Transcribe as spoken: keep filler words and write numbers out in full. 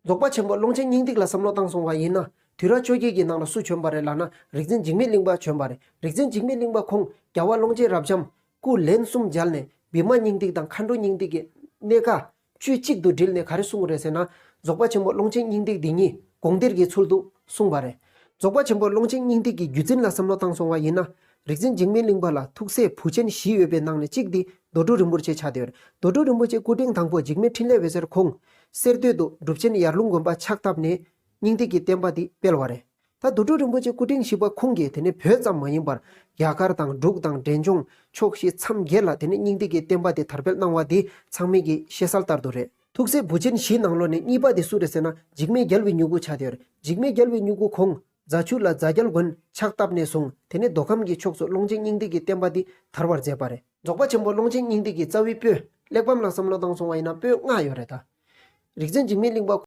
རྫོགས་པ་ཆེན་པོ་ཀློང་ཆེན་སྙིང་ཐིག་ལ་བསམ་བློ་བཏང་སོང་བ་ཡིན་ན། དུས་རབས་བཅོ་བརྒྱད་ཀྱི་ནང་ལ་སུ་བྱོན་པ་རེད་ལབ་ན། རིག་འཛིན་འཇིགས་མེད་གླིང་པ་བྱོན་པ་རེད། རིག་འཛིན་འཇིགས་མེད་གླིང་པ་ཁོང་རྒྱལ་བ་ཀློང་ཆེན་རབ་འབྱམས་སྐུ་ལན་གསུམ་མཇལ་ནས་བི་མ་སྙིང་ཐིག་དང་མཁའ་འགྲོ་སྙིང་ཐིག་གི་གནད་ཀ་དཔྱོད་གཅིག་ཏུ་དྲིལ་ནས་ག་རེ་གསུངས་རེད་ཟེར་ན། རྫོགས་པ་ཆེན་པོ་ཀློང་ཆེན་སྙིང་ཐིག་འདི་ཉིད་དགོངས་གཏེར་གྱི་ཚུལ་དུ་གསུངས་པ་རེད། རྫོགས་པ་ཆེན་པོ་ཀློང་ཆེན་སྙིང་ཐིག་གི་རྒྱུད་འཛིན་ལ་བསམ་བློ་བཏང་སོང་བ་ཡིན་ན། རིག་འཛིན་འཇིགས་མེད་གླིང་པ་ལ་ཐུགས་སྲས་བུ་ཆེན་བཞི་ཡོད་པའི་ནང་ནས་གཅིག་འདི་རྡོ་གྲུབ་རིན་པོ་ཆེ་ཆགས་བསྡད་ཡོད་རེད། རྡོ་གྲུབ་རིན་པོ་ཆེ་སྐུ་ཕྲེང་དང་པོ་འཇིགས་མེད་འཕྲིན་ལས་འོད་ཟེར་ཁོང་། གསེར་སྟོད་དུ་གྲུབ་ཆེན་ཡར་ཀླུང་དགོན་པ་ཕྱག་བཏབ་ནས་སྙིང་ཐིག་གི་བསྟན་པ་འདི་སྤེལ་བ་རེད། ད་རྡོ་གྲུབ་རིན་པོ་ཆེ་སྐུ་ཕྲེང་བཞི་པ་ཁོང་གིས་དེ་ནས་བོད་ཙམ་མ་ཡིན་པར་རྒྱ་གར་དང་འབྲུག་དང་འབྲས་ལྗོངས་ཕྱོགས་བཞི་མཚམས་བརྒྱད་ལ་དེ་ནས་སྙིང་ཐིག་གི་བསྟན་པ་འདི་དར་སྤེལ་གནང་བ་འདི་ཚང་མས་ཀྱིས་ཤེས་གསལ་ལྟར་དུ་རེད། ཐུགས་སྲས་བུ་ཆེན་བཞིའི་ནང་ལོགས་ནས་གཉིས་པ་དེ་སུ་རེད་ཟེར་ན། འཇིགས་མེད་རྒྱལ་བའི་མྱུ་གུ་ཆགས་བསྡད་ཡོད་རེད། འཇིགས་མེད་རྒྱལ་བའི་མྱུ་གུ་ཁོང་རྫ་ཆུ་ལ་རྫ་རྒྱལ་དགོན་ཕྱག་བཏབ་ནས་བཟུང་དེ་ནས་མདོ་ཁམས་ཀྱི་ཕྱོགས་སུ་ཀློང་ཆེན་སྙིང་ཐིག་གི་བསྟན་པ་འདི་དར་བར་མཛད་པ་རེད། རྫོགས་པ་ཆེན་པོ་ཀློང་ཆེན་སྙིང་ཐིག་གི་རྩ་བའི་པོད་གླེགས་བམ་ལ་བསམ་བློ་བཏང་སོང་བ་ཡིན་ན་པོད་ལྔ་ཡོད་རེད་ད། རིག་འཛིན་འཇིགས་མེད་གླིང་པ་